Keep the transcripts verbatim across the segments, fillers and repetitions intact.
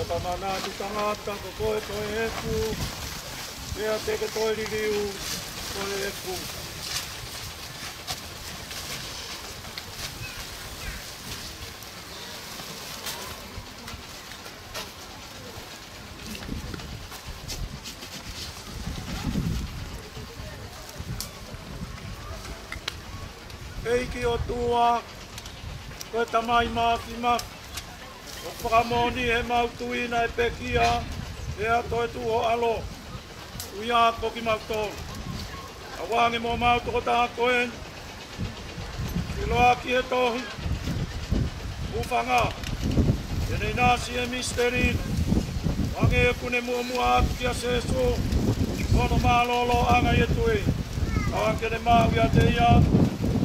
Tama naʻa ku tangata ko koe toe efu, pea te ke toe liliu toe efu. ʻEiki ʻOtua, ko e Tamai Mafimafi, ʻoku fakamoʻoni ʻemau tui naʻe pekia, pea toetuʻu ho ʻAlo, ʻuia ko kimautolu. ʻOku ʻoange mo mau tokotaha ko eni, ʻiloa ki he tohi, hūfanga, ʻi heʻene ʻinasi e misiteli, hangē ʻoku ne muʻomuʻa atu kia Sēsū, hono mālōlōʻanga ʻi he tui, kae ke ne maʻu ʻiate ia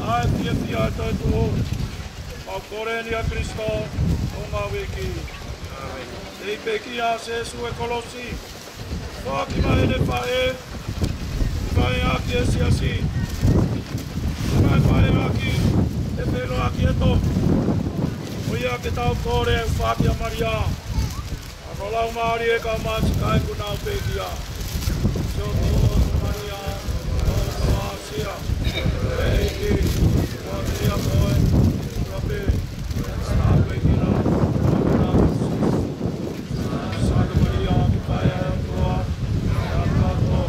ʻa e fiefia ʻo e toetuʻu. Mau kole ni ʻia Kalaisi ko homau ʻEiki. ʻEiki, pekia ʻa Sēsū he kolosi, foaki mai ʻene faʻē, faʻē ʻaki e siasi, ʻene faʻē ʻaki e feʻiloaki ʻo e tohi. Ko ia ke tau kole ʻa e ʻufaʻaki ʻa Malia, ʻa hono laumālie kae ʻumaʻā e siʻi kakai kuo nau pekia. Sio ki he tohi Malia, ʻo tau aʻusia. ʻEiki, ʻoku ʻiate koe, ʻoku pē, ʻa e ʻEiki na, ʻa e na, Santa Maria, ki paea e ʻOtua, ʻa e ʻOtua.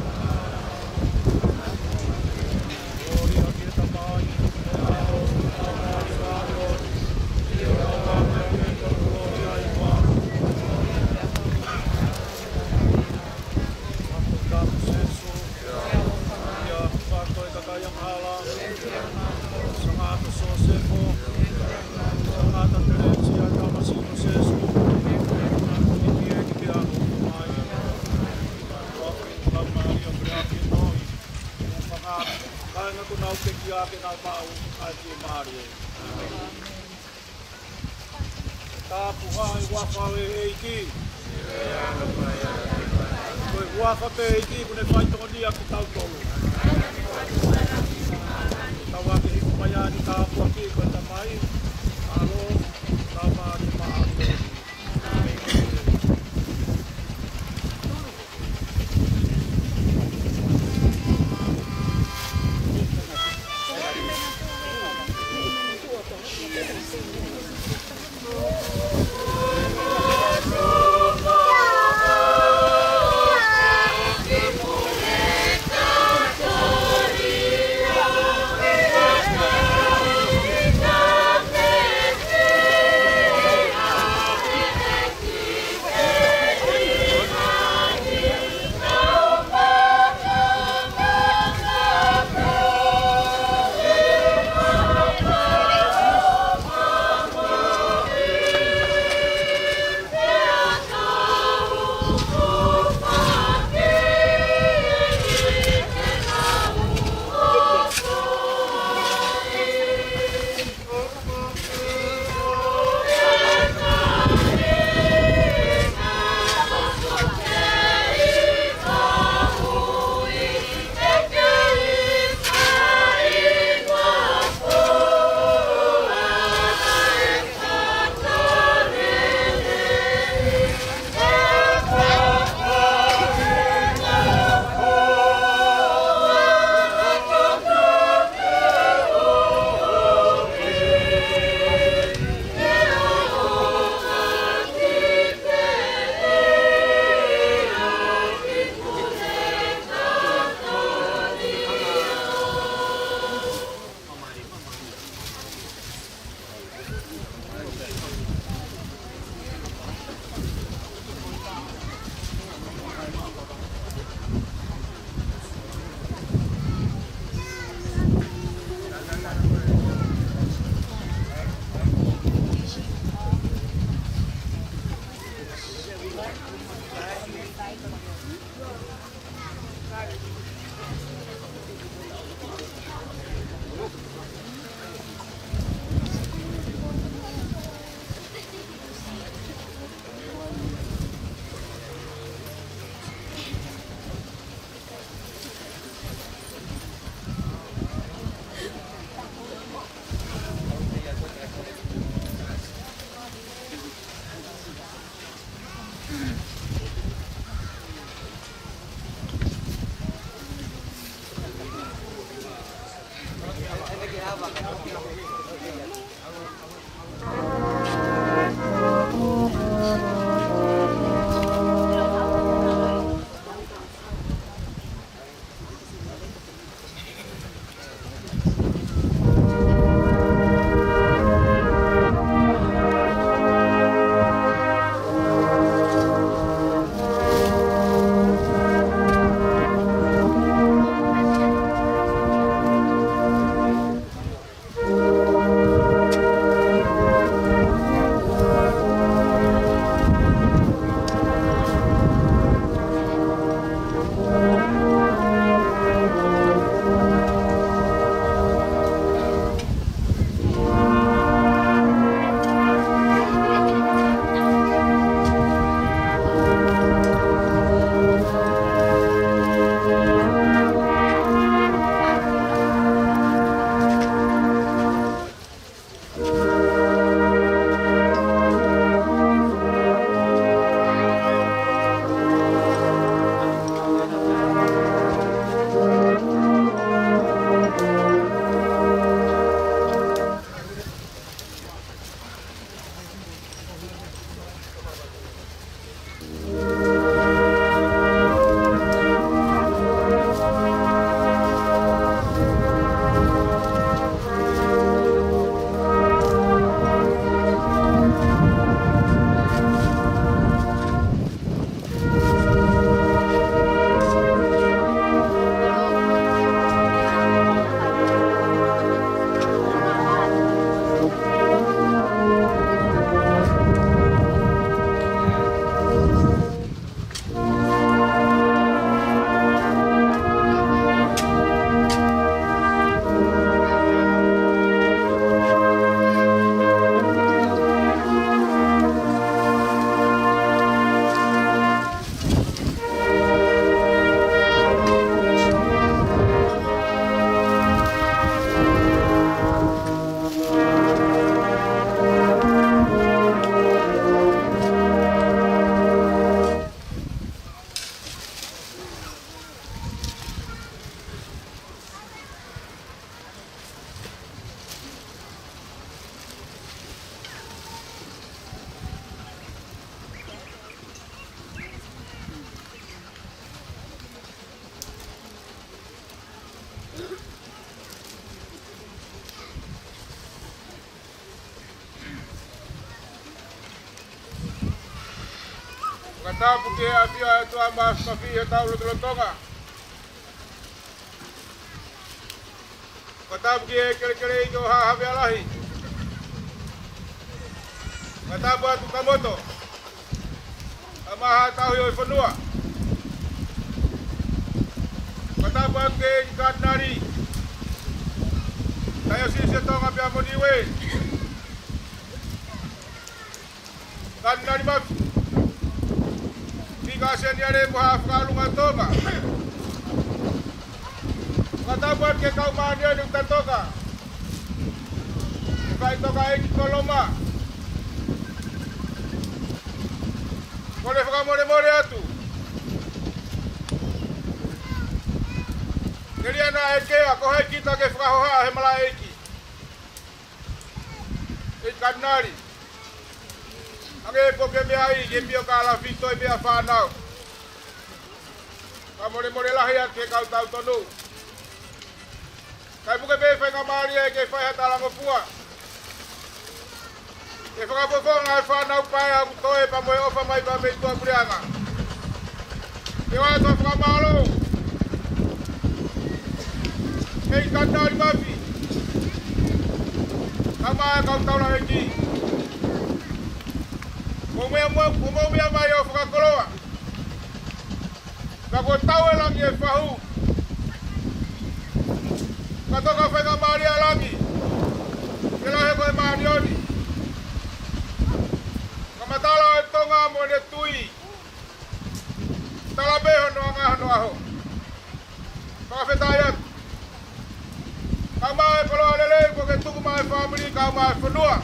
Kāinga kuo nau pekia ke nau maʻu ʻa e fiemālie. Tāpuhā e huafa ʻo e ʻEiki. Ko e huafa pē ʻEiki kuo ne faitokonia kitautolu. Tau ake hifo mai ʻa e tāpuaki ko e Tamai, ʻAlo, Laumālie Māʻoniʻoni. Fakatapu ki he ʻafio ʻa e ʻOtua Māfimafi ʻi hotau lotolotonga. Fakatapu ki he kelekele ʻi ko Haʻa Havea Lahi. Fakatapu atu Kamoto, ʻa e maha tauhi ʻo e fonua. Fakatapu atu ki he Katinali, Taiosisi ʻo Tonga pea mo Niue. Katinali Mafi, Fika Seniale mo e Haʻa Fakaʻolunga ʻo Tonga. Fakatapu atu ki he kau māʻoniʻoni ʻoku ta toka. Faʻitoka ʻEiki Koloma. Kole fakamolemole atu. Ke lia naʻe kea, ko hai kita ke fakahohaʻa he malaʻe ʻeiki. ʻEiki Katinali. Hangē ko e meʻa ʻi he pio ka lafi toe meʻa fānau. Fakamolemole lahi atu ki he kau tautonu. Kae puke pē faingamālie ke fai ha talangofua. Ke fakafofonga e fānau paea ʻoku toe pea mo e ʻofa mai pea mei tuʻapuleʻanga. Ke ʻoatu e fakamālō. ʻEiki Katinali Mafi. Kae ʻumaʻā e kau taulaʻeiki. Ko e meʻa mo, ko e meʻa mai ʻo fakakoloa. Ka kuo tau e langi e fahu. Ka toka faingamālie ʻa langi. Ke lahi ko e māʻoniʻoni. Ka matala ʻo e Tonga mo ʻene tui. Tala pē hono anga hono ʻaho. Fakafetaʻi atu. Kae ʻumaʻā e koloa lelei kuo ke tuku maʻa e fāmili kae ʻumaʻā e fonua.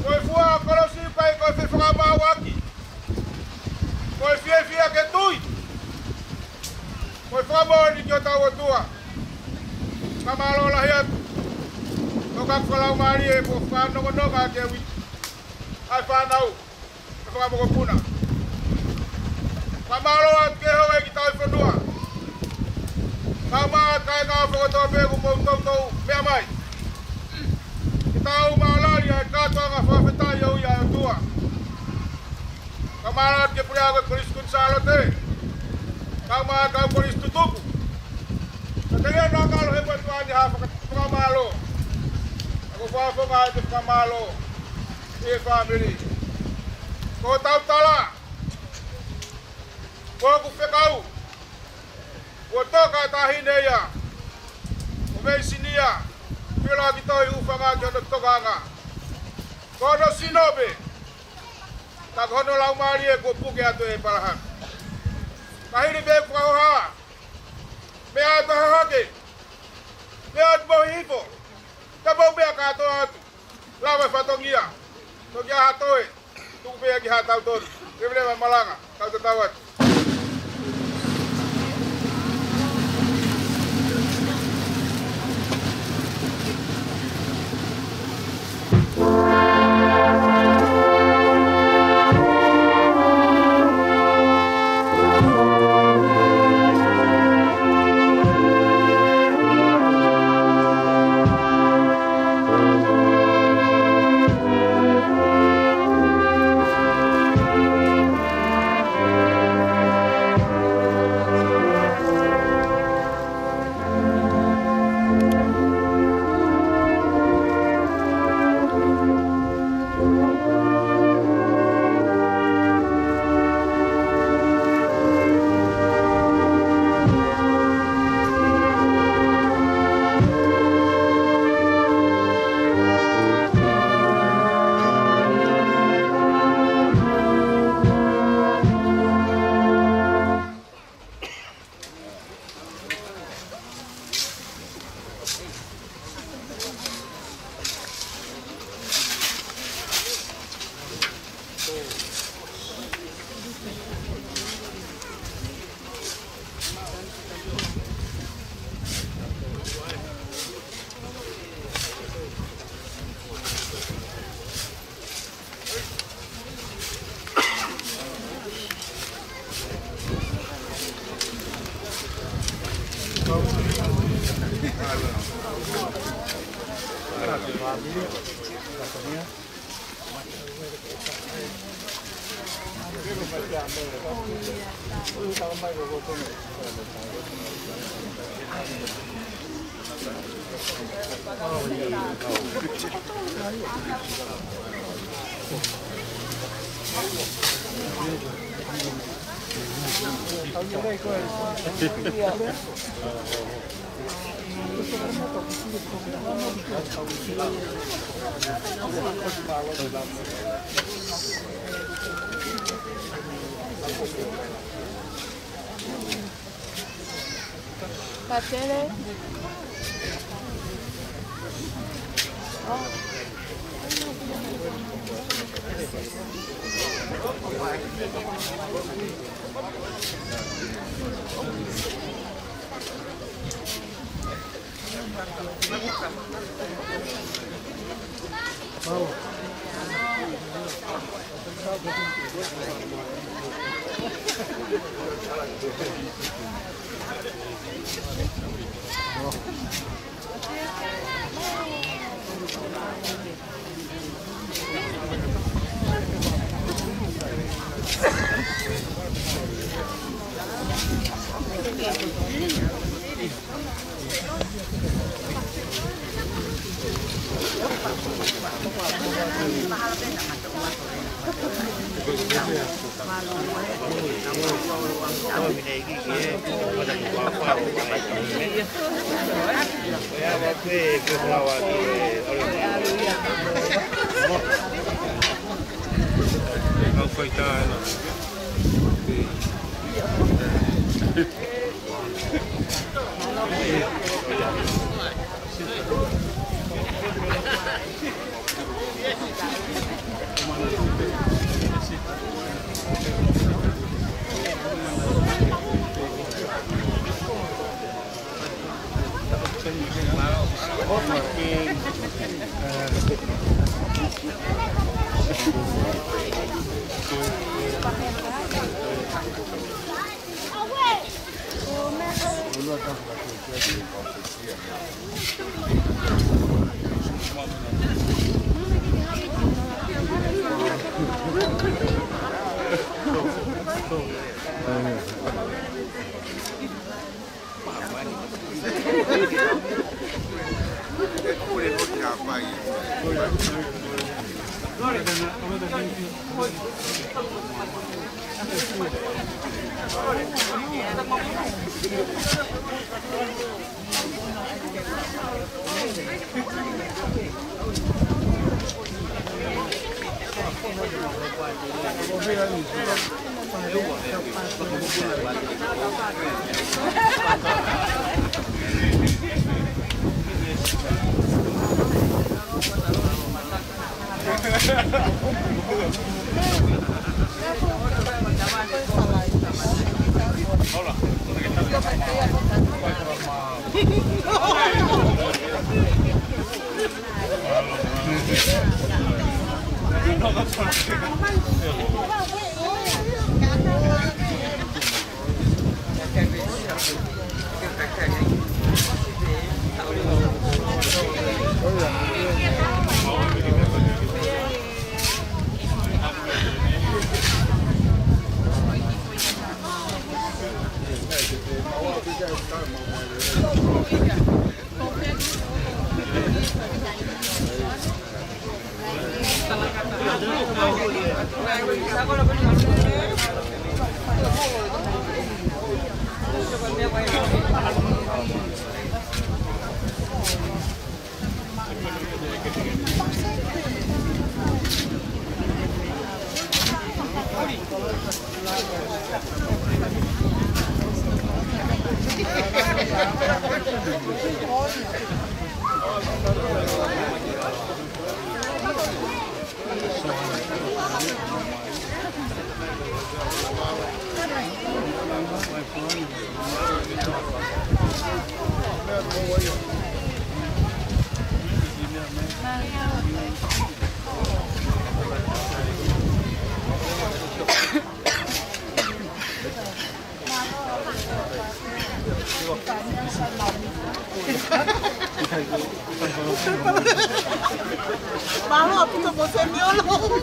Ko e fua kolosi pai ko e fefakamāuʻaki. Ko e fiefia ke tui. Ko e fakamoʻoni ki hotau ʻOtua. Fakamālō lahi atu. Ko e kau fakalaumālie kuo fakanongonongo ke ui ʻa e fānau. Fakamokopuna. Fakamālō atu ki he houʻeiki tauhi fonua. Kae ʻumaʻā e kāinga fokotuʻu pē kuo mou toutou meʻa mai. Ke tau mālali ʻa e kātoanga fakafetaʻi ʻo e ʻOtua. Fakamālō atu ki he puleako ʻo e Kolisi Kuini Sālote. Kae ʻumaʻā e kau kolisi tutuku. Ka telia naʻa ngalo he patuani ha faka-, fakamālō. Ka ko e fakafofonga ʻa e fakamālō. ʻI he fāmili. Ko hotau tala. Ko hoku fekau. Kuo toka e taʻahine ia. Ko e mei sinia. Pila ki toi ufanga ki hono tokanga. Ko hono sino pē. Ka ko hono laumālie kuo puke atu ʻe ʻĒpalahame. Ka hili pē ʻeku fakahoha. Meʻa atu hahake. Meʻa atu mo hihifo. Ka mou meʻa kātoa atu. Lava e fatongia. Toki ʻai ha toe. Tuku pē ia ki haʻa tautonu. Leveleva e malanga. Kau tatau atu. Patele. Puta, você me olhou.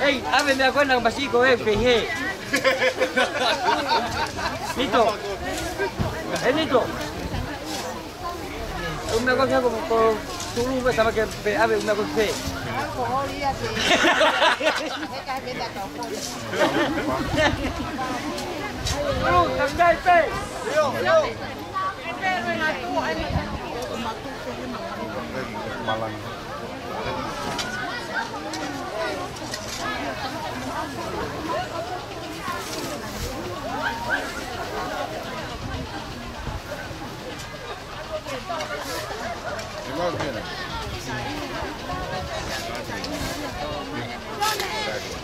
Ei, ʻave meʻa ko ena pasiko e pehē. Nito. E Nito. ʻUmea ko kia ko, ko tulu ko tama ke pe ʻave ʻumea ko pe. Tulu, kakai pe.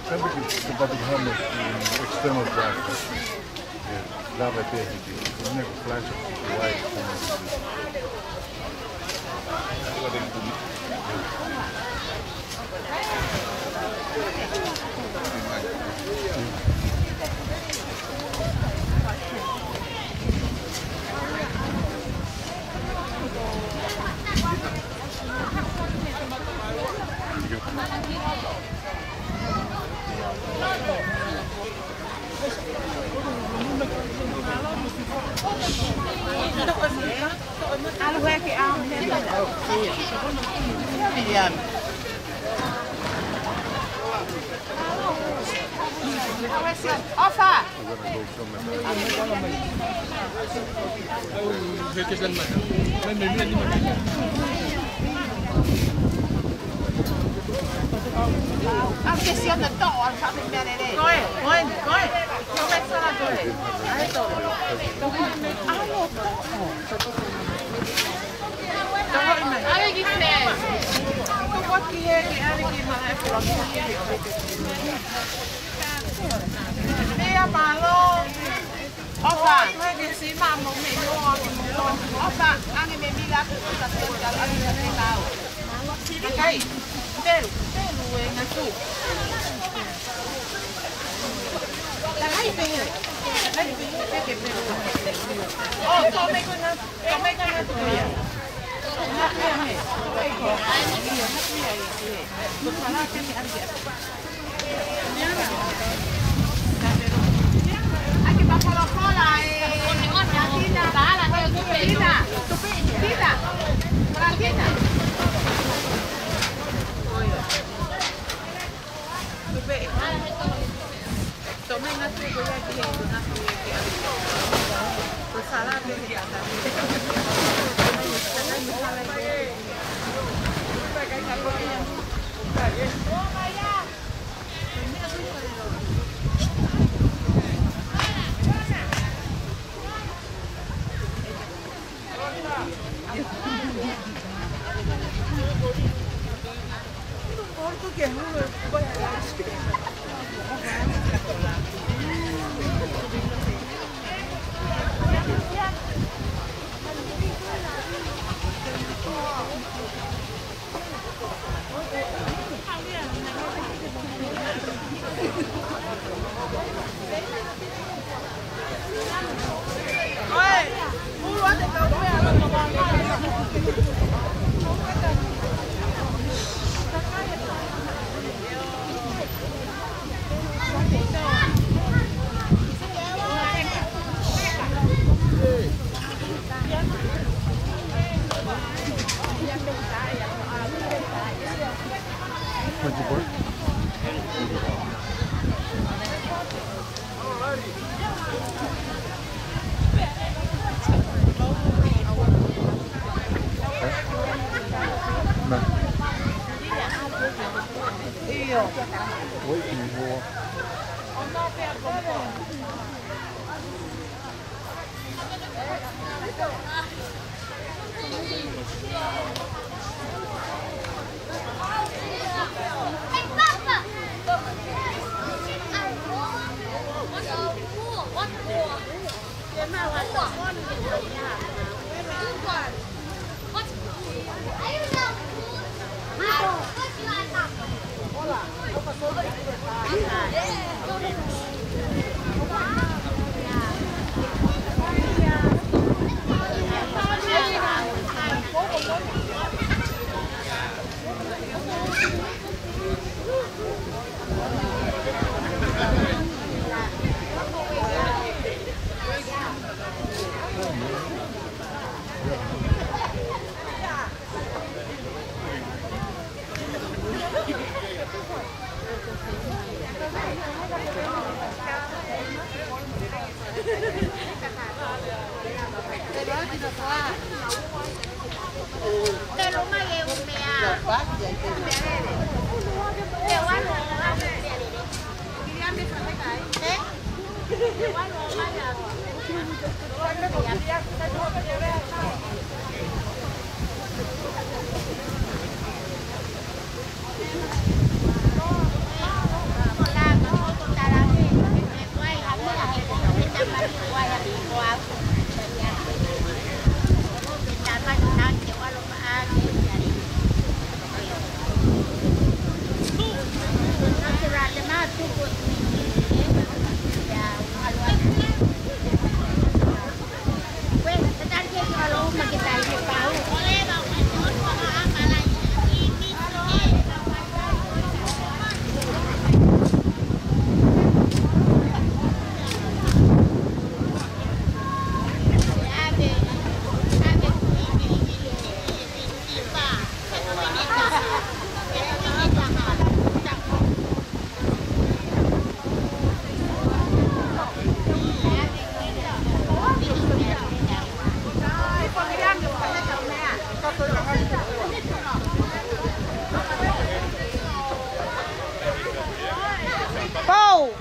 Siempre que se va a dejar los, eh, external glasses. Eh, lava e pehē ki he, ko e meʻa ko e flash, ko e wai, ko e meʻa. ʻOfa! Aunque sea de todo, al sabe me haré. Koe, koe, koe. Koe sana koe. Ai to. Ai to. Toho ime. Ale ki te. Tuku ki he, ale ki mana e pula. Mea malo. ʻOfa. ʻOfa, ange mei Mila, ʻofa, ʻofa, ʻofa. Makai, pelu, pelu e ngatu. Lahi pē, lahi pē, peke pelu. ʻO, tō mai ko e ngatu, tō mai ko e ngatu ko ia. Ngatu ia, he. Tō mai ko. Ia, ngatu ia, ia, ia. Ko sala pē, ia, ia. Pou!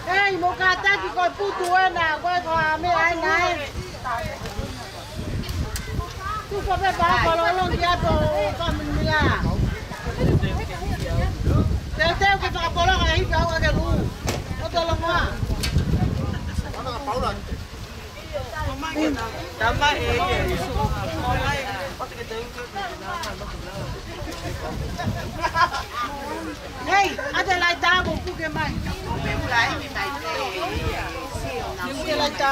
Ei, mou kātaki ko e putu ena, ko e ko e meʻa ena ē. Tufa pē pā ko lolongi atu ʻo ka mimila. Teuteu ke fakapoloka e hipi au ake lu. ʻO te longoa. Hei, ʻa e laita mo puke mai. Puke laita.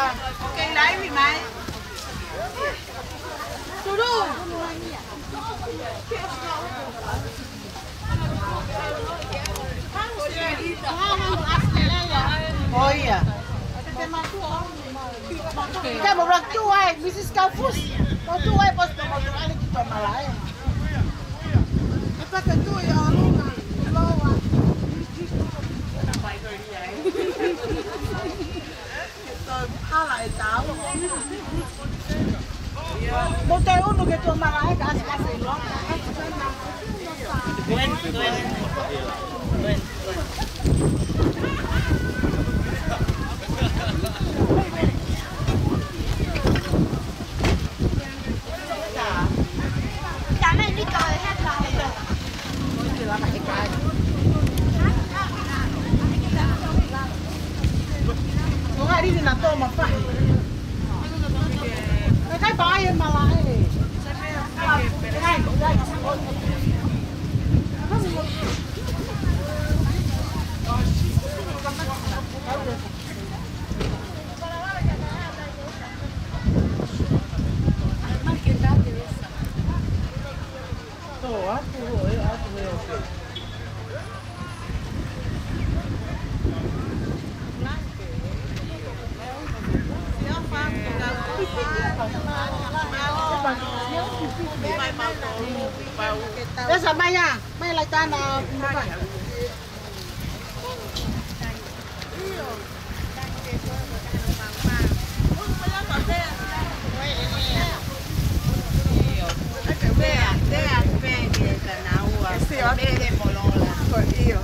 Turu. ʻO ia. Ka mo ratu ai, Misis Kaufusi. Mo tu ai, pos mo tu ai ki to malae. E paka tu ia o lunga. Loa. Mo te unu ke tuʻa malae ka ʻasi ʻasi loa. Ko hari ni na tō ma pahi. Kai pa ai e malae. Kai, kai. Esa mai ā, mai laitana. Mele mo Lola. ʻIo. ʻIo.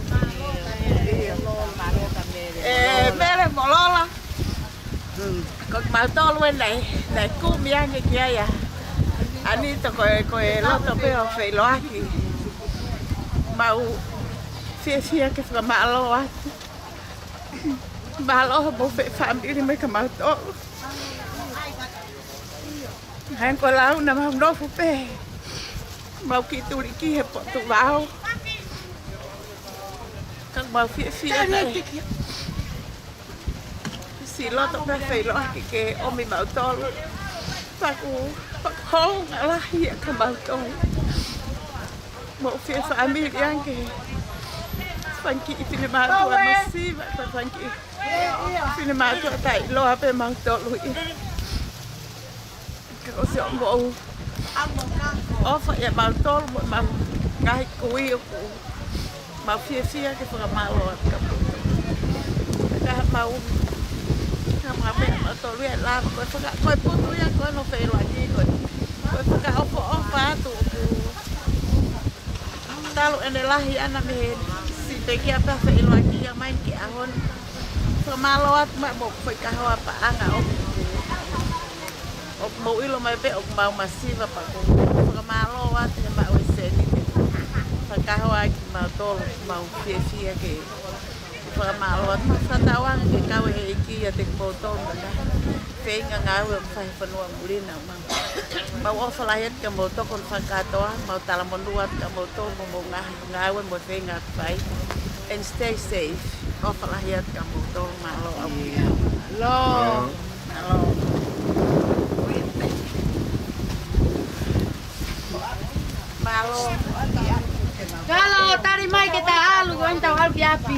Mele mo Lola. E, Mele mo Lola. Ko kimautolu ē naʻe, naʻe kumi ange ki ai ʻa ʻAnita ko e, ko e loto pē ʻo feʻiloaki. Mau fiefia ke fakamālō atu. Mālō hoʻomou fai fāmili mai kimautolu. Hangē ko e lau naʻa mau nofo pē. Mau kiʻi tuli ki he potu vao. Ka mau fiefia naʻe siʻi loto pē feʻiloaki ke ʻomi mautolu. Pea ʻoku, pea ʻoku hounga lahi ia kia mautolu. Mau fie fāmili ange. Fanga kiʻi finemātuʻa masiva, pea fanga kiʻi finemātuʻa taʻeʻiloa pē mautolu ia. Ka ko e sio mo ʻofa ia mautolu mo mau ngaahi kui ʻoku mau fiefia ke fakamālō atu kia mautolu. Ka mau, ka mau meʻa mautolu ia lava ko e faka-, ko e putu ia ko ē ʻo feʻiloaki ko ē. Ko e fakaʻofoʻofa atu ʻoku talu ʻene lahi ʻana mei he siʻi pekia pea feʻiloaki ia mai ki he ʻaho ni. Fakamālō atu maʻa mo e foʻi kahoa paʻanga ʻoku, ʻoku mou ʻilo mai pē ʻoku mau masiva pea ʻoku fakamālō atu he maʻu e sēniti. Fakakahoa kimautolu, mau fiefia ke fakamālō atu. Mau fakatauange ke kau e ʻEiki ʻiate kimoutolu mo e feinga ngāue ʻoku fai he fonua muli na. Mau, mau ʻofa lahi atu kia moutolu kau fakakātoa, mau talamonū atu kia moutolu mo hoʻomou ngaahi ngāue mo e feinga ʻoku fai. And stay safe. ʻOfa lahi atu kia moutolu, mālō ʻaupito. Mālō. Mālō. Mālō. Kalo, tali mai ke ta ʻalu, ko eni tau ʻalu ki ʻapi.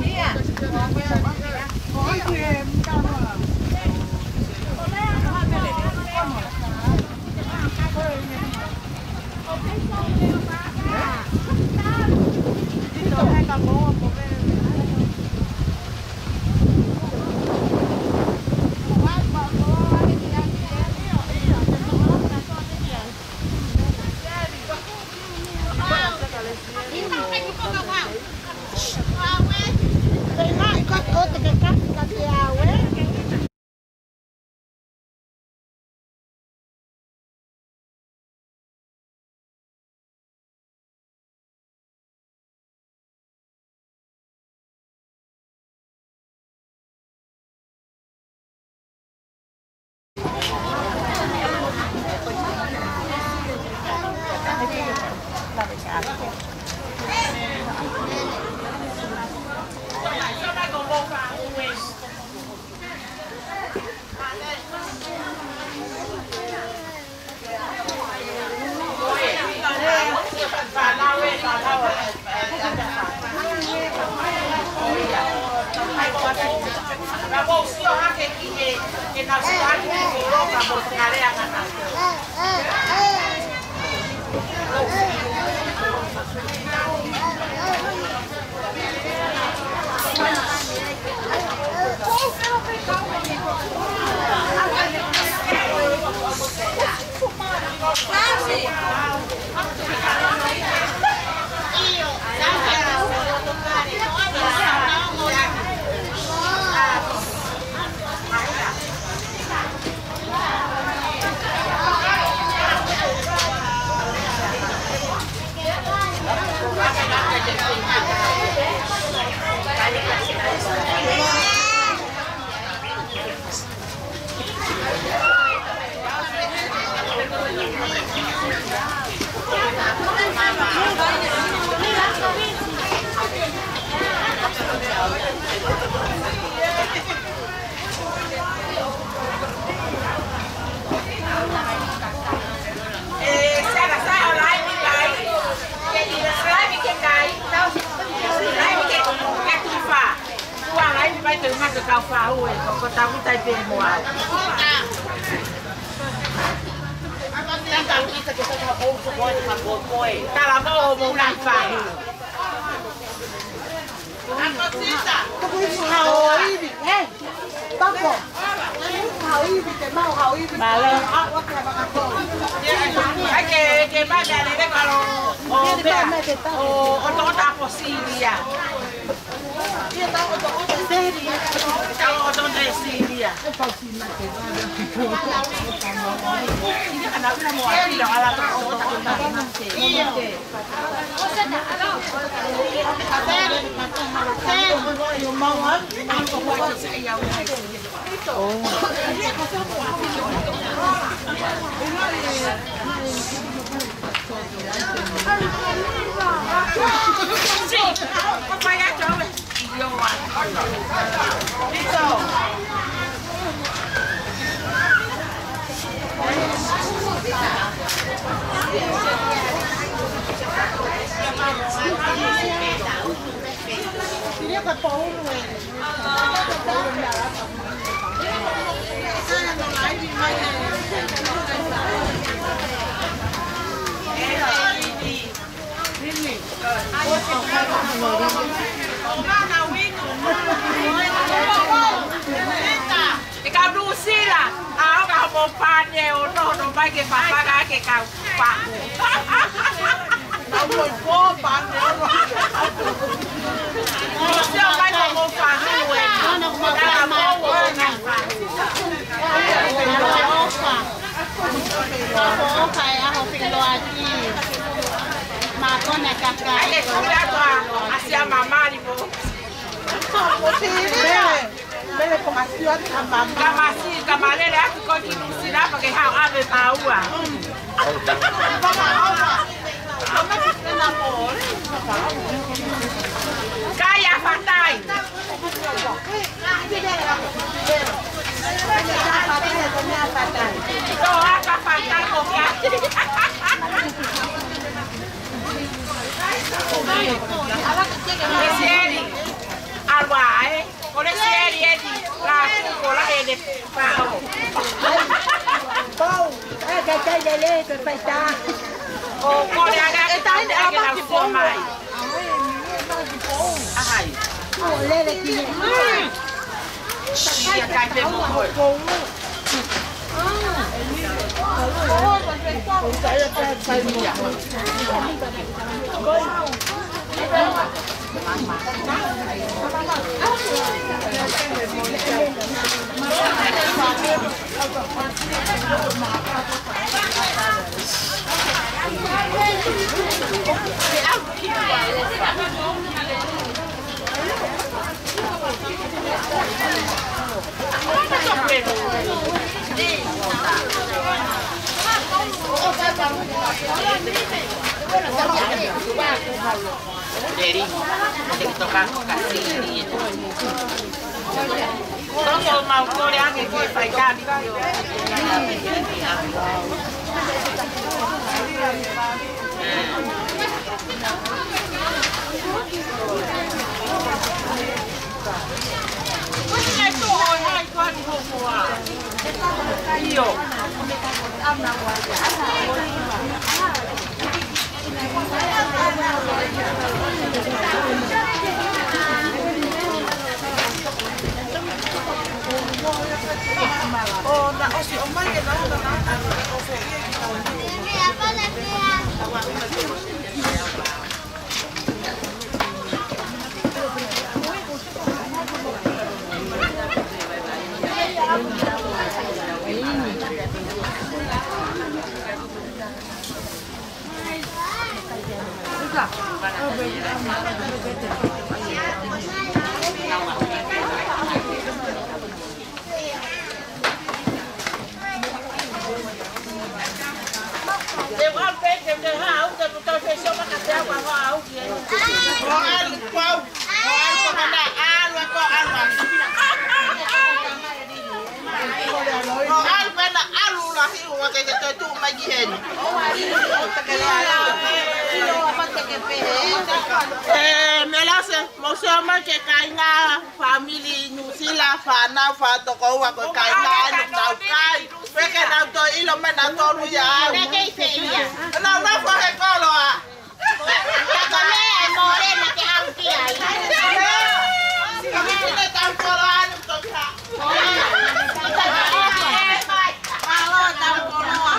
Tala mo mo nai fahu. Tuku ipu hao ivi, eh? Toko. Hao ivi, te mau hao ivi. Mālō. Ai ke, ke mai mea lele kalo. O, mea. O, o tō ta posili ia. Ia tau o tō ta sili ia. Tau o tō ta sili ia. ʻE kau Nuʻusila, ʻa ʻoka homo pane ʻo nono mai ke papanga ke kau paku. Kau mo i pō pane ʻo nono. Mo sio mai ko mo fanu e. Kau mo o na. Ka ko ʻofa e ʻaho feiloaki. Ma kona kakai. Ai, e kupe atu ʻa, ʻa Sia Mamali mo. Mele, mele ko Masi atu ʻa Mama. Ka Masi, ka malele atu ko ki Nuʻusila pea ke haʻu ʻave maua. Kai ʻa fatai. Tō ʻa ka fatai ko kia. Mesieli. Alua e. Ko Mesieli eni. La ko la ene. Pau. Pau. ʻE kai kai lele ke faitā. ʻO kole ʻa e ʻe taini ʻa ma ki pō mai. ʻAhai. ʻO lele ki he. Ia kai pē mo koe. Leli, te ke toka kasi ni. Toko mau kole ange ke fai kami. Io. ʻO ʻalu pē na ʻalu lahi ua ke ke toe tuʻu mai ki heni. ʻE, Melase, mou sio mai ki he kāinga, fāmili Nuʻusila, fānau, fātokoua, ko e kāinga ʻeni nau kai. Pea ke nau toe ʻilo mai nautolu ia au. Nau nofo he koloa. Ka ko e meʻa ʻe mole na ke ʻalu ki ai. Ka mou sine tau koloa ʻeni toki ha. Mālō tau koloa.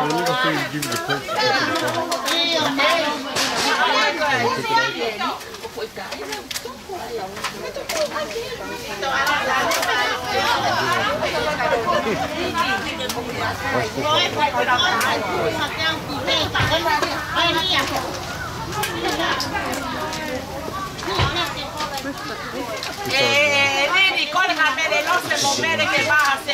Let me go see you give you the post. ʻE, ʻe, ʻe, Lini, kole ka Mele Lose mo Mele ke maha se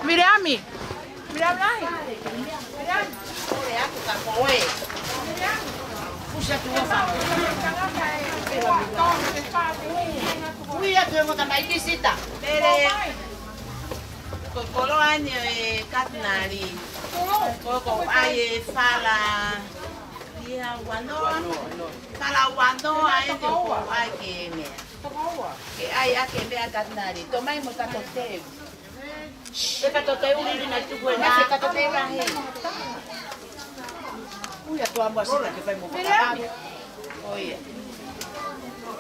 Miriami. Miriami lahi. Miriami. Ui atu e ongo tamai kisita. Pele. Ko e koloa eni ʻo e katinali. Ko, ko ai e fala. Ia, uanoa. Fala uanoa eni ʻoku ʻai ke meʻa. Ke ʻai ʻaki e meʻa katinali. Tō mai mo e kato teu. E kato teu lili naʻe tuku ena. Naʻe kato teu lahi. Ui atu ʻa Masita ke fai mo e fala. ʻO ia.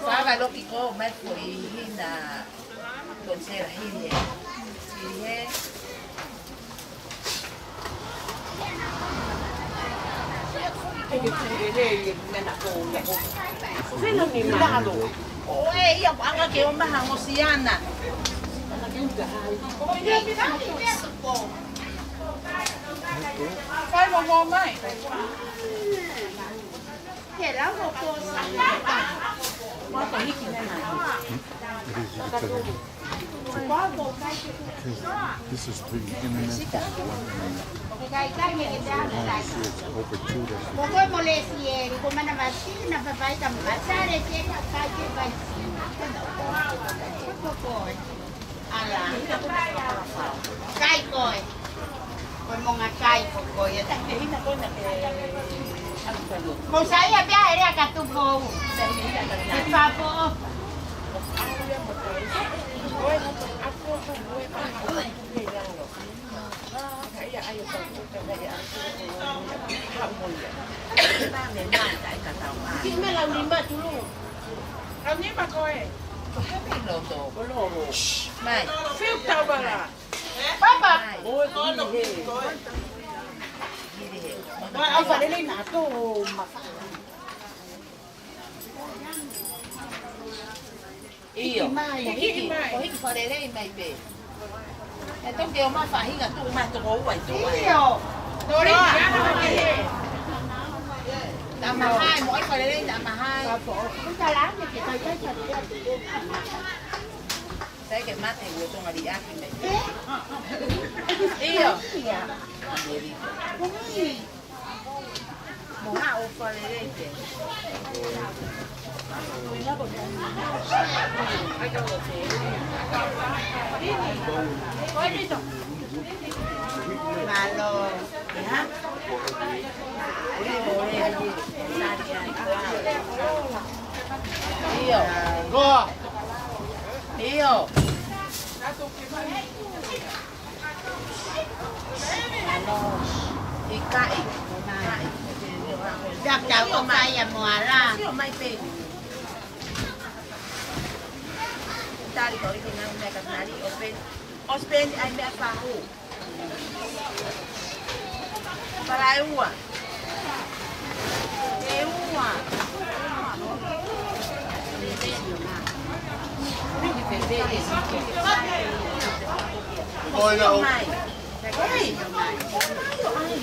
Fala loki ko mai ko i hina. Tonsela hili ē. Hili ē. ʻO e ia anga ke o maha ngosiana. Fai mo mo mai. He lau o ko sa. Ua ko hiki mai mai. It is, it's a, this is three M and this is one M and. Kai kai me ke te ame kai. It's over two, that's the. Ko ko mo le si e, ko mana vasi na papai ka masale ke ka kai ke vasi. Ko ko. ʻAla. Kai koe. Ko e monga kai ko koe. Mou saiʻia pea ʻe lea ka tuku. Ke papo. Kiʻi mea lau nima tulu. Lau nima koe. Ko he mei loto. Ko lolo. Mai. Fiu tau vala. Papa. Mai. Oi, ko hili he. Hili he. Mai, au falele na to mafa. ʻIo. Ko hiki, ko hiki fakalelei mai pē. ʻE toki ʻomai faʻahinga tuʻu mai toko ua ʻi tuʻa. ʻIo. Tole, ana mai. Tamahai, mo e fakalelei tamahai. Sai ke mate ua tonga liʻaki mai. ʻIo. Mo haʻu fakalelei pē. Mālō. ʻIo. ʻIo. ʻIkai. ʻIkai. Pea kau o kai a moala. Sio mai pē. Tali ko ʻikai nau mea ka tali o pē. O spend ai mea fahu. Para e ua. E ua. Oi, lau. Mai. Oi. Oi, oi.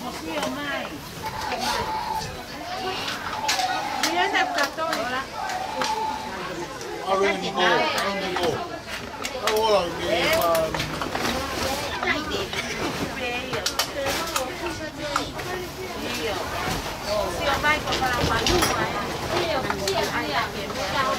Mosio mai. Mira ese cartón. Arrange go, arrange go. Ahora que, um, Sio mai ko para wanua, eh. Ai, ai, ke mea.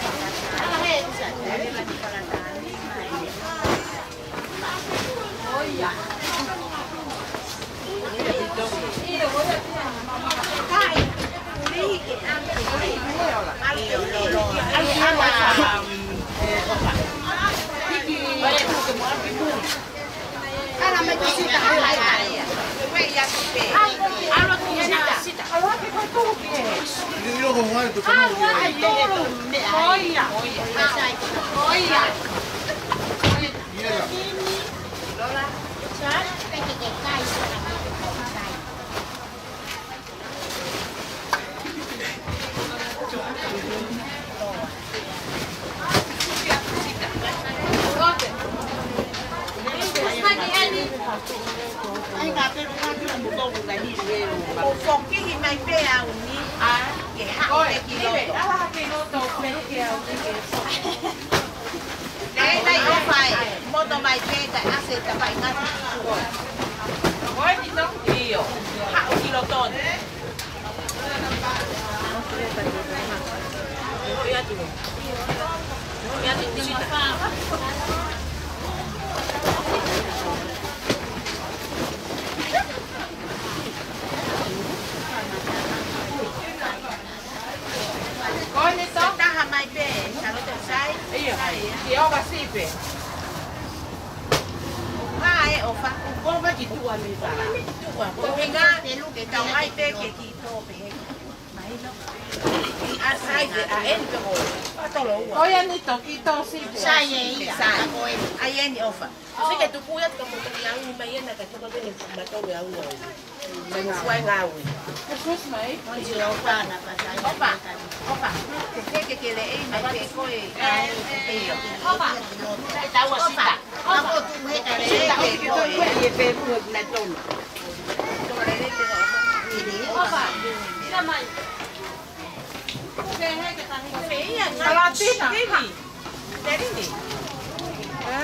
ʻO fokihi mai pē au ni, ʻa, ke haʻu pē ki loto. Lelei ʻofa ē, moto mai pē kae ʻasi e tapaʻi ngati. ʻIo, haʻu ki loto ni. Ko eni tō? Taha mai pē, Salote sai. ʻIo, sai, ia. Ki ʻova sipe. Ngā e ʻofa. Ko ʻova ki tuʻa ni tā. Tuʻa, ko e ngā, ke tau ai pē ke ki tō pē. Mai lo. I a sai pē, ʻa eni pē ko. ʻA tolo ua. Ko ia ni tō ki tō sipe. Sai e ia. Sai. Ko e. ʻA eni ʻofa. Sike tuku ia tuka moto ia uni mai ia na ka tuka tene matau ia uni. Mai mo fua e ngāue. Kukus mai. Onzi ʻofa na pa sai. ʻOfa. ʻOfa. Ke ke ke le ei mai pe ko e. ʻIo. ʻOfa. Ke tau a sita. ʻOfa. Sita ʻofa pe ko e. ʻOfa. Sita mai. Salatina. Ē?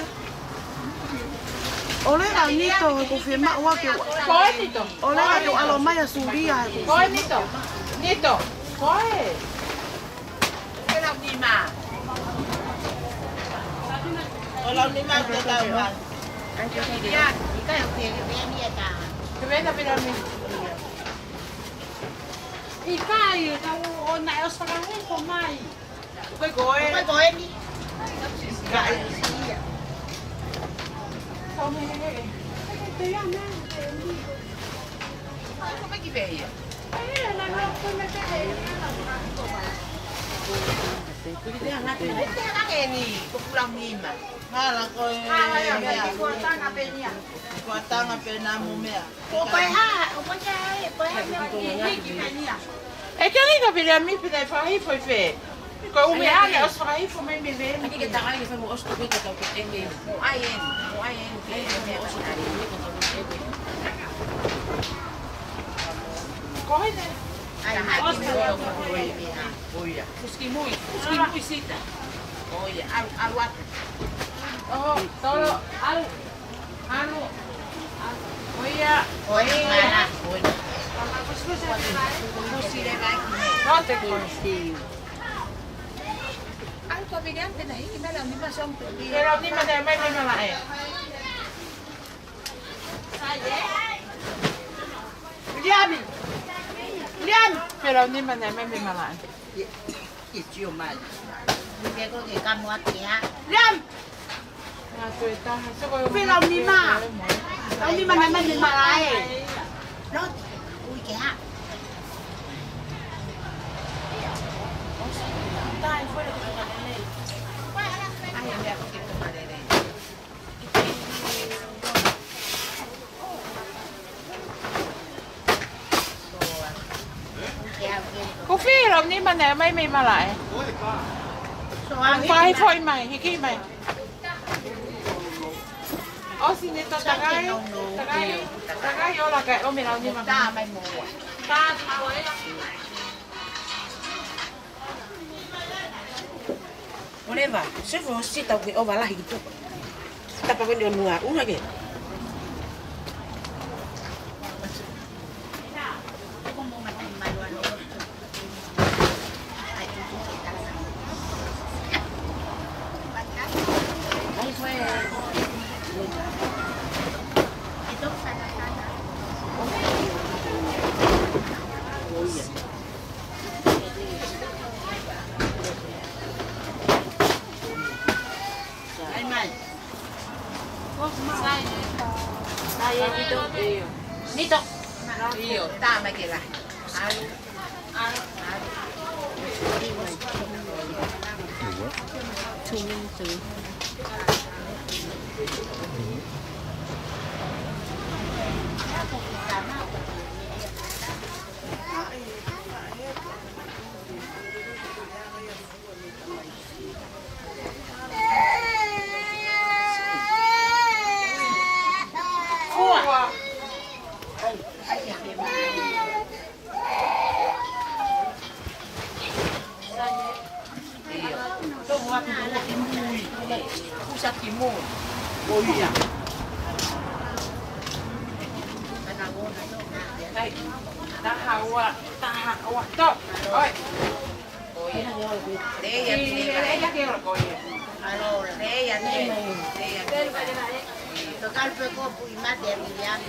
ʻOleva Nito, he ʻoku fiemaʻu ʻa ke ʻoua. Ko e Nito. ʻOleva ke ʻoua ʻalu mai ʻa Sulia, he ʻoku. Ko e Nito. Nito. Ko e. Ke lau nima. Ke lau nima ke tau mai. Ia, ʻikai ʻo ke, ke veni e tā. Ke vena pē lau nima. ʻIkai, ka u, ʻo na e ʻosi fakahifo mai. Ko e ko e. Ko e ko e ni. Ka e ia. Ko me he he. Ko me ki pē ia. Ko e te hanga te. Ko e te hanga ke ni, ko kula mima. Hala ko e. Hala ia, mea. Ko tanga pē nia. Ko tanga pē na mo mea. Ko e hā, ko e hā, ko e hā mea. Hiki pē nia. ʻE ke ʻai ka pili a mi pina e fakahifo ʻi fē? Ko e ʻume ane ʻosi fakahifo mai mei mei. Aki ke takai ke fai mo ʻosi tuku i ka tau ke ʻeke. Mo ai eni, mo ai eni, ke ʻeke mo ʻosi tuku i ka tau ke ʻeke. Ko hai ne? Ai, ʻosi tuku i ka tau ke ʻeke. ʻOia. Fuski mui, fuski mui sita. ʻOia, ʻalu, ʻalu atu. ʻOho, tolo, ʻalu. ʻAlu. ʻOia. ʻOia. ʻOia. Kusi leva ki he. Not the kusi. ʻAlu ka pili ante na hiki mai lau nima song tu. Pē lau nima ne mai mai malaʻe. Liami. Liami. Pē lau nima ne mai mai malaʻe. Ke tio mai. Ni ke ko ke kamu atu ia. Liam! Pē lau nima. Lau nima na mai ni malaʻe. Not. Ui ke ha. Ai, ai, ai, ko ke ko malele. Ko fē lau nima ne mai mei malaʻe. Fai foʻi mai, hiki mai. ʻOsi ne tō takai, takai, takai ola kai ʻomi lau nima. Tā mai mo ua. Tā mai mo ua. Oleva, sefo sita ke ova lahi ki tupa. Tapa ko ni ʻo nua, ua ke. Ai, ko e. ʻAi, ʻio, Nito. Nito. ʻIo, tā mai ke lahi. ʻAlu. ʻAlu. ʻAlu. Taha ua, taha ua, tō. ʻOi. Lea ia, lea ia ke ora ko ia. Lea ia, lea ia. Tokal pe ko pui mate a Miriam.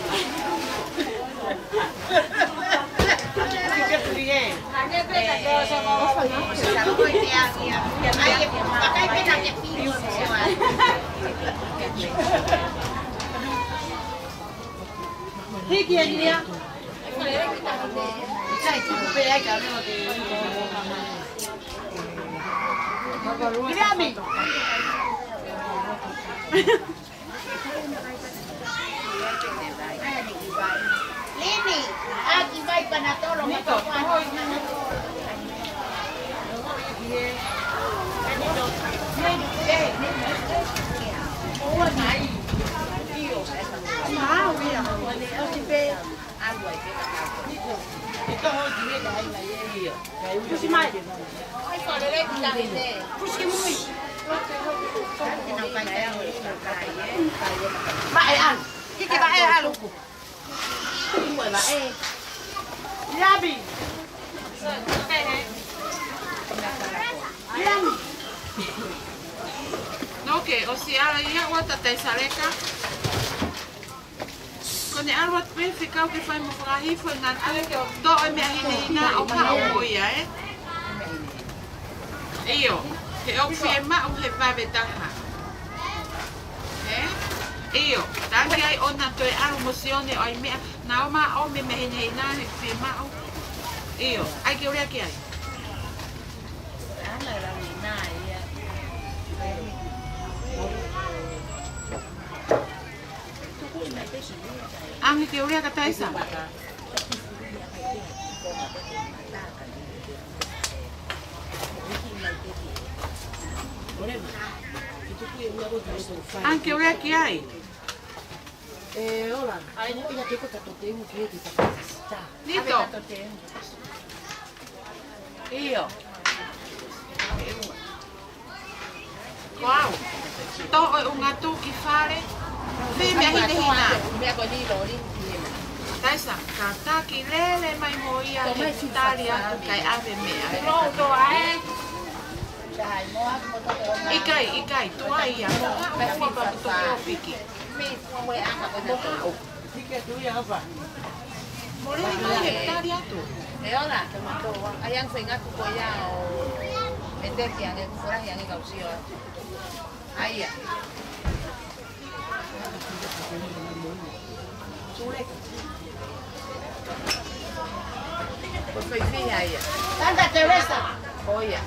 Ke pui e. Sa ko ia ia. Ai, e pakai pena ke pui. Hiki e ia. Pusi mai. Pusi ki mui. Vaʻe ʻalu. Kiki vaʻe ʻalu. Labi. Labi. Noke, ʻosi ʻalu ia ʻo tataki saleka. Ko ʻene ʻalu atu pē fekau ke fai mo fakahifo e ngaahi tui ke toʻo e meʻa hinehina ʻo haʻu mo ia, ē? ʻIo, he ʻoku fiemaʻu he vave taha. Ē? ʻIo, tangi ai ʻona toe ʻalu mo Sione ʻo ʻai meʻa, naʻa ʻomai ʻo e meʻa hinehina he ʻoku fiemaʻu. ʻIo, ʻai ke u lea ki ai. Angi ke u lea kia Taisa. Angi ke u lea ki ai. Nito. ʻIo. Ko au. Toʻo e ʻunga tū ki fale. Fai meʻa hinehina. Taisa, kātaki lele mai mo ia ke tali atu kae ʻave meʻa. ʻIkai, ʻikai, tuai ia. Mo haʻu mo papa mo toki ʻo piki. Mo haʻu. Mole mai e tali atu. E ola, ke matou. ʻAi ange feinga ku ko ia ʻo e teki ange, kora ange kau sio atu. ʻAi ia. Ko fai fai ʻai ia. Santa Teresa. Ko ia.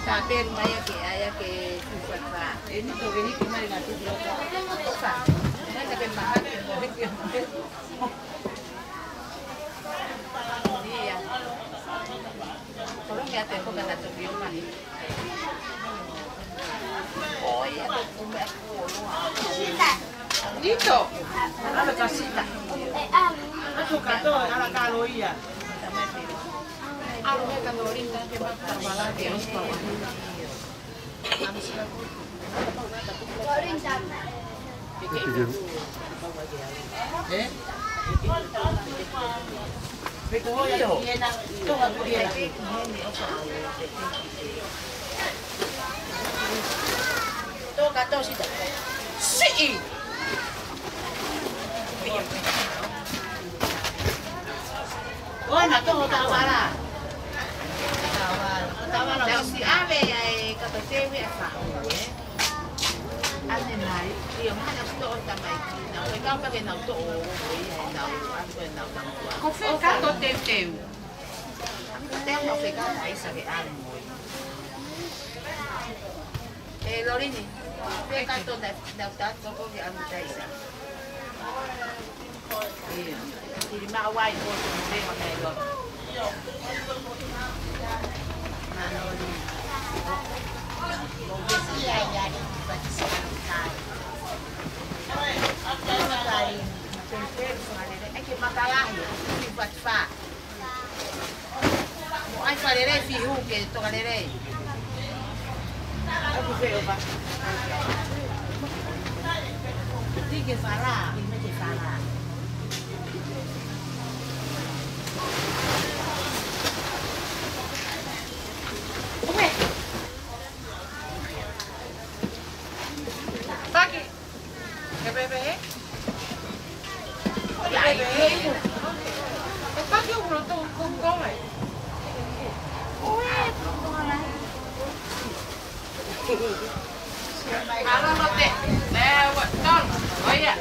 Sa pelu mai ia ke, ʻai ia ke fai fai. E ni to ke ni ki mai na tu ki ota. Sa. Mai na ke maha ke mo ke. Ia. Tolongi atu e poka na toki o mahi. Ko ia ko e meʻa ko ia. Nito. ʻAlu ka sita. ʻAlu ka to, ʻalu ka lo ia. ʻAlu ka to, Linda, ke mata wala ke o. Siʻi. ʻOua naʻa toho taʻovala. Taʻovala. Taʻovala. Tau si ave ai ka to te ui a fa. ʻAne na ʻIo, mahalo ʻoku toʻo tamaiki, nau fekau pē ke nau toʻo, ʻo ia ʻenau, ʻa ko ʻenau tangua. Ko fē kato teuteu? Te mo fekau mai sa ke anu mo ia. ʻE, Lolini, fē kato na, nau tatoko ke anu taisa. ʻIo, kili maʻu ai ko e mea mai lo. ʻAi ke makalahi, ki fat fa. Mo ʻai fale lei fihu ke toka lelei. Aku feo pa. Tike fala, ki me te fala. Ue. Paki. Ke pepe, ē? Ke pepe, ē? Ko paki o kulo tō ko ko mai. Alo no te. Ē, ua, tolu. ʻO ia.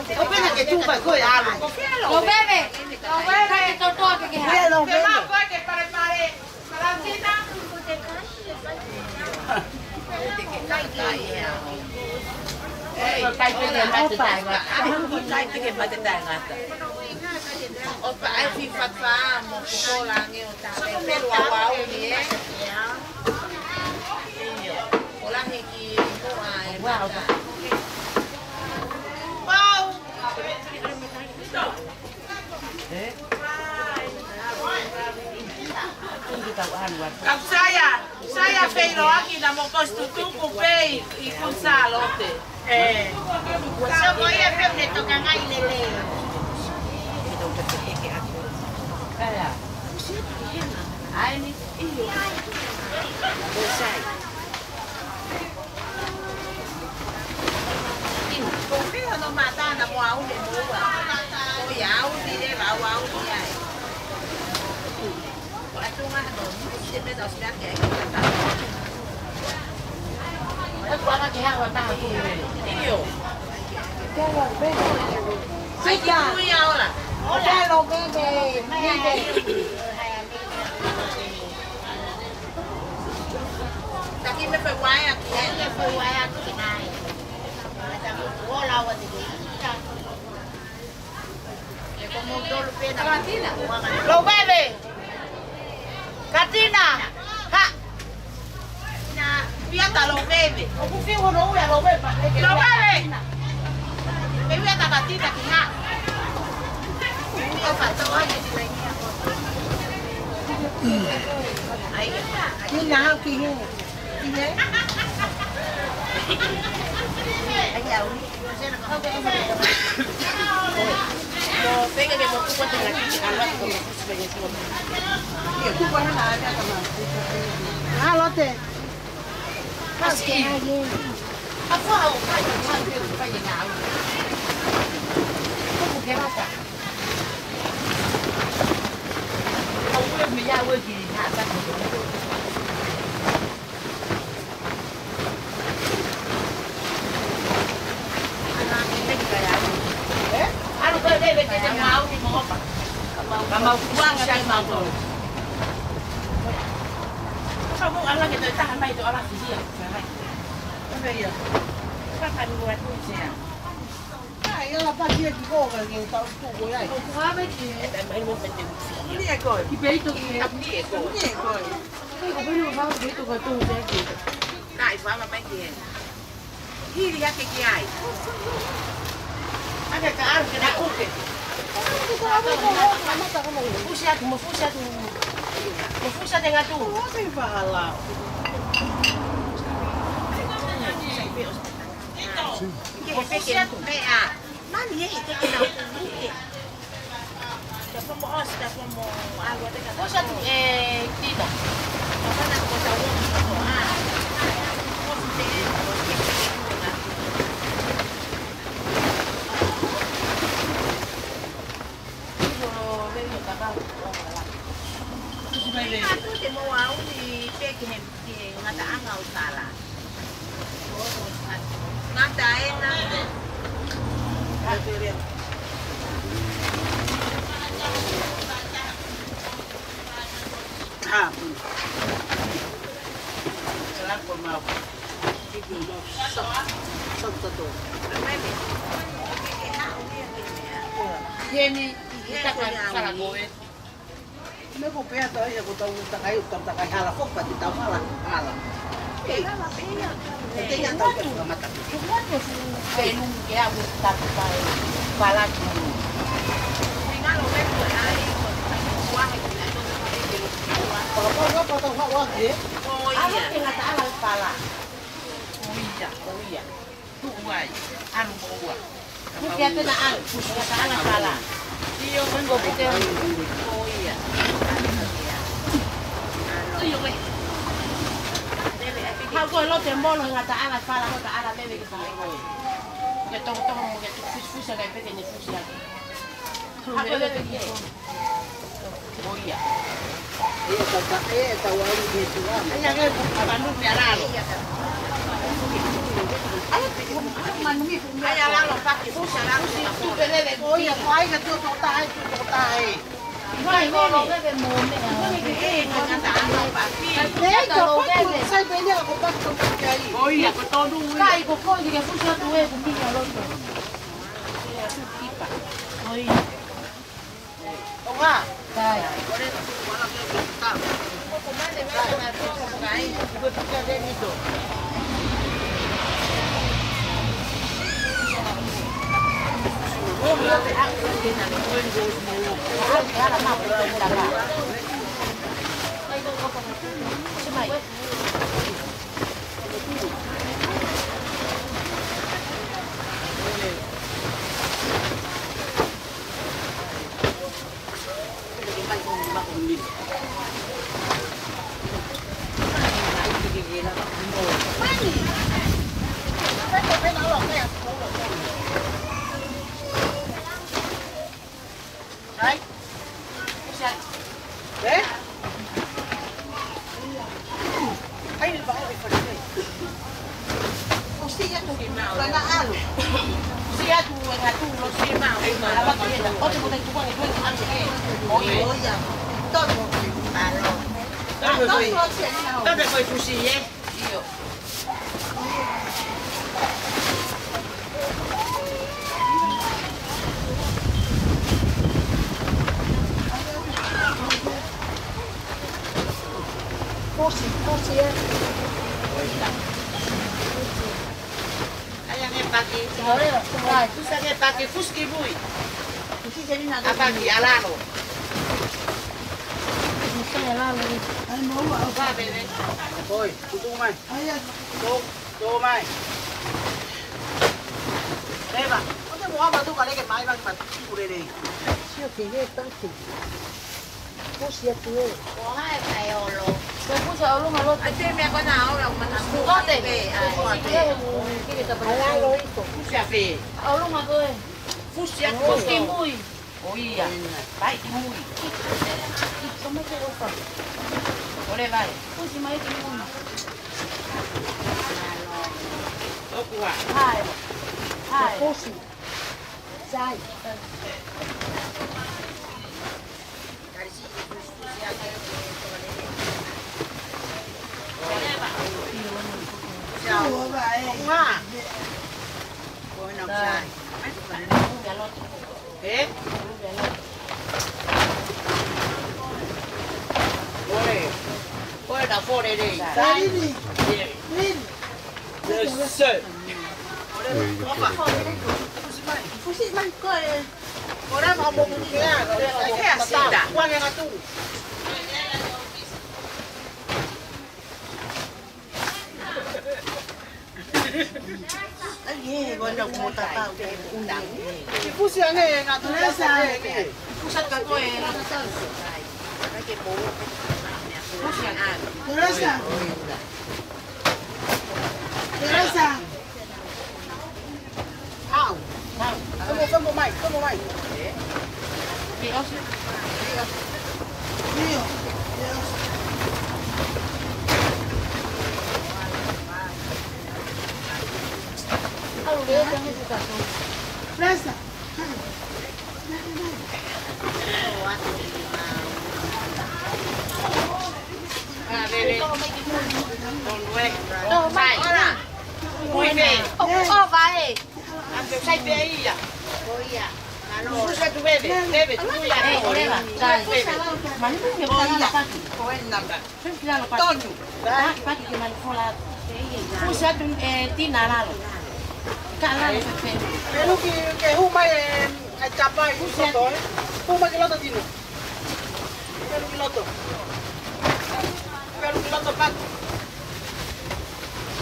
ʻO pena ke tupa ko e alo. Ko bebe. Ko bebe. Ko bebe. Ko bebe. ʻOku ʻikai te ke mate taʻengata. ʻOku ʻikai te ke mate taʻengata. ʻOku ʻai fiu fat fa mo ko ko lange ʻo tape pelu au au ni, ē. ʻIo. ʻO lahi ki muʻa e mata. Pau! Ē? Kau saia, saia feiloaki na mo kosi tutuku pē ʻi, ʻi Kuini Sālote. Ē. Sio mo ia pē ne tokangaʻi lelei. ʻAi ni. ʻIo. Ko sai. Ko fē hono mata na mo au ne mo ua. Ko ia au ni le, au au ni ai. Ko atu nga no, se me dos me ake ai. Ko anga ke hawa taha ku. ʻIo. Sai ki kui a ola. Ola. Taki me fai wai aki, ē? Me fai wai aki nai. Mata mo ola wa te ke ita. E ko mo dolu pē na. Katina. Lo bebe. Katina. Ha. Na, pia ta lo bebe. ʻOku fiu hono ui a lo bebe. Lo bebe. Pea ui a takatina ki ha. Ui a fatoa ki te lai. Ai, ai. Ki na, ki he. Ki he. Ai, au. Mo, pega ke mo kupa te na ki, ala ko mo kupa ke kupa. Ia, kupa na na, ala ka ma. Alote. Kasi. Afa o kai o kai o kai na. Kupu ke rata. Kau ue me ia ue ki na ta. Ai, ala paki e ki ko ka ke tau tu ko ai. Ki peito ki. Ko pili o fau peito ka tu te ki. Nai, fama mai ki he. Hili hake ki ai. Ake ka aru ke na uke. Fusi atu, mo fusi atu. Mo fusi atu ngatu. Ake fahala. Mo fusi atu. Mani e i te ke na uke. Mo ʻosi ka ko mo ʻalu ʻo teka. Ko sa tu e tina. Ka mana ko sa uo ko a. Ko sa te ko ke ke ke. Ko lo le ni ka ka. Ka tu te mo au ni pe ke he Ki he ngataʻanga ʻo Sala. Ngataʻanga. Ha, pun. Sala ko mau. Sop, sop, sop. Kemi, kita kan Sala ko e. Me ko pea ta ia ko tau takai, tau takai hala foki pea te tau hala, hala. Ei. E te ia tau ke fuka mata. Ko motu e fuʻu pelu ke au e tapu kai palaki. Paka pau ka pau tau haʻu ake. Ala ke ngata ala pala. Ko ia, ko ia. Tuʻu ai, ʻalu mo ua. Puke atu na ʻalu, puke atu na pala. ʻIo, ko e puke atu. Ko ia. ʻIo, ko e. Hau ko e lote molo, ngata ala pala, ko ta ala lele ke pala ko e. Ke toko toko mo ke tu fusi fusi kai peke ne fusi atu. Hau ko e lote molo. ʻO ia. Ia, tata, e, tau au ki he tuʻa. Ia, ke, a, manu mea lalo. Ai, manu mea. Ai, a lalo, paki, fusi a lalo. Fusi, tu pelele. ʻO ia, ko ai ka tuʻo tokotaha, tuʻo tokotaha. Vai, vai, vai. E, ngata ala, paki. E, ka paki, sai pē ia ko paki tokotaha. ʻO ia, ko tonu ia. Kai, ko ko, ke fusi atu e, ko mia loto. ʻO ia. Hai. Hai. Eh? Ai, le vahe ʻo e fale. ʻOsi atu ki he ngata ʻalu. ʻOsi atu e ngata ʻalu, ʻosi mau. Apa ki he, ʻosi mo te tuku ange, tuku ange. ʻO ia. ʻO ia. Tonu ki ʻalu. Tonu ki. Tonu ki fusi, ē? ʻIo. Fusi, fusi, ē. ʻAi ange paki. Fusi ange paki, fusi ki mui. ʻA paki ʻa lalo. Fusi ʻa lalo. ʻAi, mau ʻa. Pā pē, pē. Oi, tuku mai. ʻAi, ʻai. Tō, tō mai. Eva, ko te moa matu ka leke mai, mai, mai, pule lei. Sio ki he paki. Fusi atu ē. Ko hai kai olo. Ko e fusi ʻa ʻolunga loto. ʻAi, te mea ko na olo, mana fusi atu. Fusi atu. Kile ka pala. Fusi atu. ʻA ʻolunga ko ē. Fusi atu. Fusi ki mui. ʻO ia. Vai ki mui. Toma ke ofa. ʻOle vai. Fusi mai ki mui. ʻOku ā. Hai. Hai. Fusi. Sai. ʻOku ā. Ko ena sai. Ē? Ko e, ko e na fole nei. Sai. Ē. Yes, sir. Fusi mai ko e. Ko e na mo mo ni ke a, ke a sita. Kuange ngatu. Ai, ē, wana kuo tatau ke unang. Ke fusi ange, ngā tū lesa ange. Kusa ka ko e. Teresa. Teresa. Au. Au. Tomo, tomo mai, tomo mai. Rio. Rio. Teresa. Tonu. Paki ke mani fola. Kusa atu, eh, Tina lalo. Ka lalo pē. Pelu ki, ke hū mai, eh, ai tapai. Kusa atu. Hū mai ki loto Tina. Pelu ki loto. Pelu ki loto paki.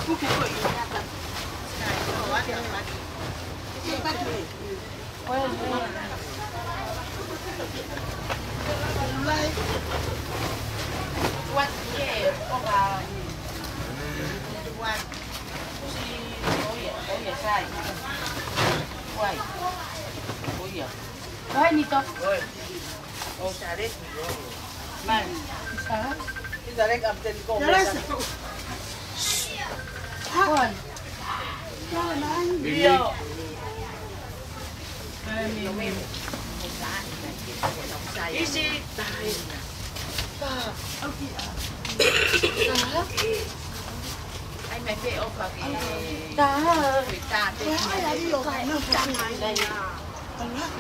Kuke ko i. Paki.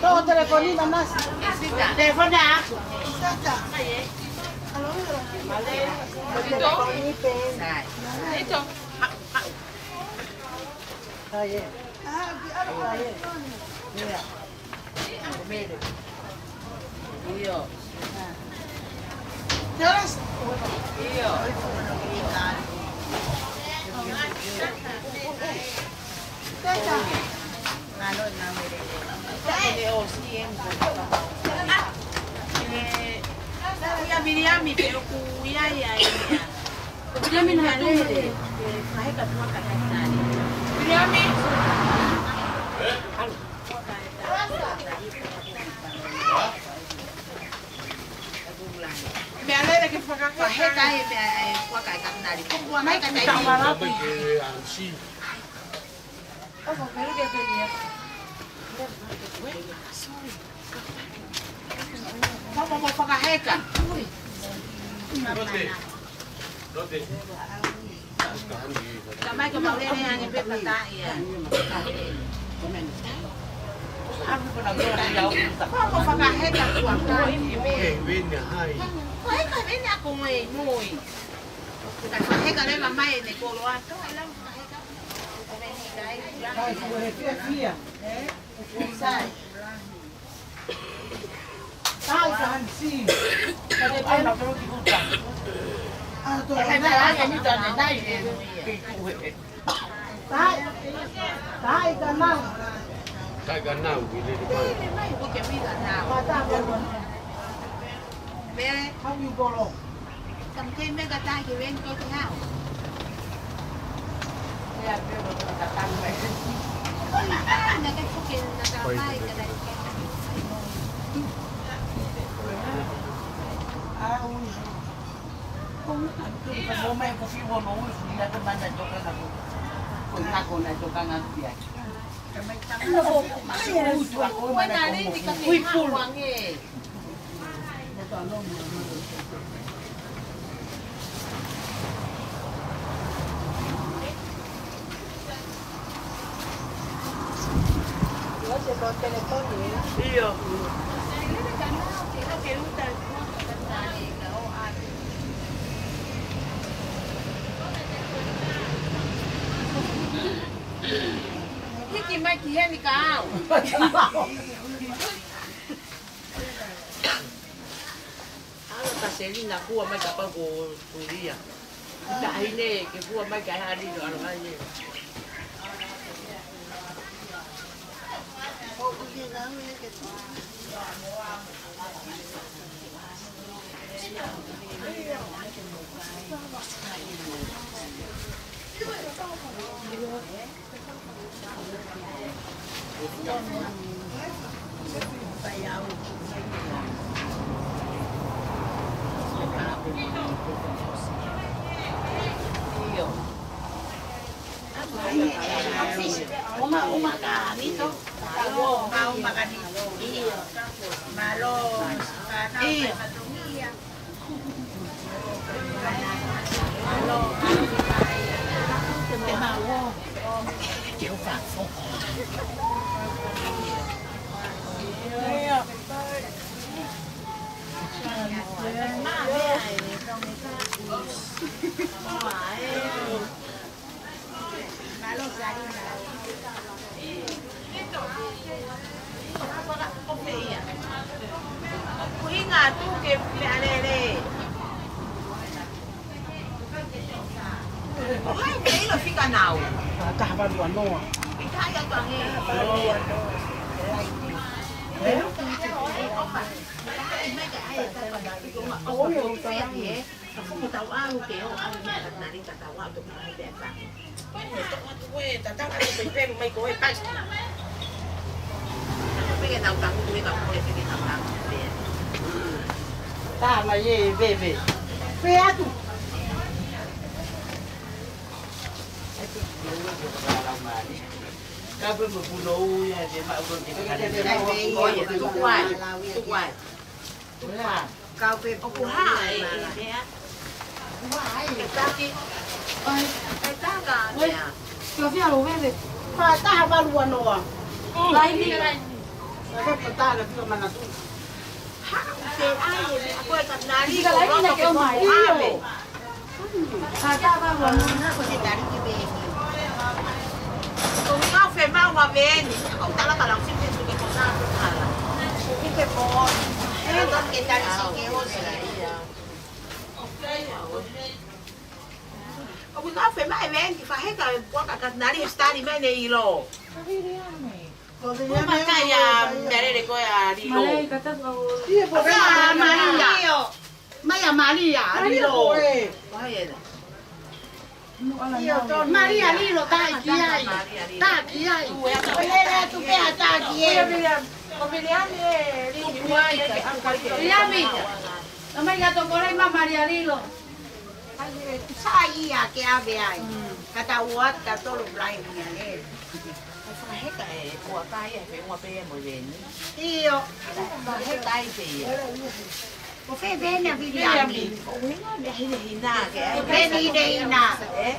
Toʻo telefoni manasi. Telefoni ʻaʻaku. Ia Miriami pe ʻoku ia ia ia. Miriami na lele. Maheka tua ka tani. Miriami. Meʻa lele ke fakaheka. Fakaheka e meʻa e fakaheka tani. Ko kua mai ka tai. Papa mo fakaheka. Lote. Lote. Tamai ka maulele ange pē pata ia. Papa mo fakaheka kua kai. Fakaheka vene ako ngai moi. Ka fakaheka leva mai ne koloa. Kai, kai, kai, kai. Sai. Taʻe ka hansi. Ka te pena pelo ki uta. ʻA, tō, kai, kai, kai, kai, kai, kai. Taʻe. Taʻe ka nau. Taʻe ka nau, we need to find. Mata, mata. Mele. How you go long? Kam kei mei ka tai ke ven ko te hao. Ia, pelo ka tai mei. Ko na ka na ke fuke na ka mai ka tai ke. Ah, ui. Ko na ka mo mai ko fi wo no ui, ina ka mana toka na ko. Ko na ko na toka na pia. Ui, pulu. ʻIo. Hiki mai ki heni ka au. Ala ka Selina kua mai kapau ko Tulia. Ka ʻai ne ke kua mai ka ʻai ni no ala mai ne. Uma, uma ka nito. Uma, uma ka nito. Mālō, mālō. Kuhinga atu ke meʻa lele. Ko hai ke ʻilo fika nau? Taha valu ua noa. Fika ia tuange. Ka fumu tau ʻalu ke ō ʻalu meʻa ka nari ka tau ʻalu to ka nari pea ka. Ko e ne toko atu ko e tatau atu ko e pelu mai ko e pasi. Peke tau tangu ko e ka ko e peke tau tangu pea. Tā mai e veve. Pē atu. Ka pē mo puno ui a te ma ko te ka. Ko e tuku ai, tuku ai. Kau pē ʻoku hā e meʻa. Hā e. Ke taki. ʻAi. Ke taka e meʻa. Ko fia lo veve. Fa taha valu ua noa. Laini. Laini. Sa ka ko tala pio manatu. Hā, te ai e meʻa ko e ka nari ko roto ke o mai. Ave. Sa ka valu ua noa. Ko te tali ki pē. Ko ngā fe mau a veni. Ko tala ka lau si pē ke ko sa ko tala. Ko ke mo. E ka ke tali si ke o si. ʻOku nau fe mai veni, faheka e puaka ka nari he stari mai ne ʻilo. Ko Viliami. Makai a Merere ko e a Lilo. Ia, ko Maria. Mai a Maria, a Lilo. Ko hai ena? Maria Lilo, taki ai. Taki ai. Ko Lele atu pē a taki ai. Ko Viliami e Lili. Viliami. Nō mai ka tokore ma Maria Lilo. Sai ia ke ave ai. Ka tau ō atu ka tolo Brian ia ne. Ko faheka e puaka ia he ua pē mo veni. ʻIo. Faheka ai pē ia. Ko fe veni a Viliami. Ko uinga me hine hina ke ai. Veni hine hina. E?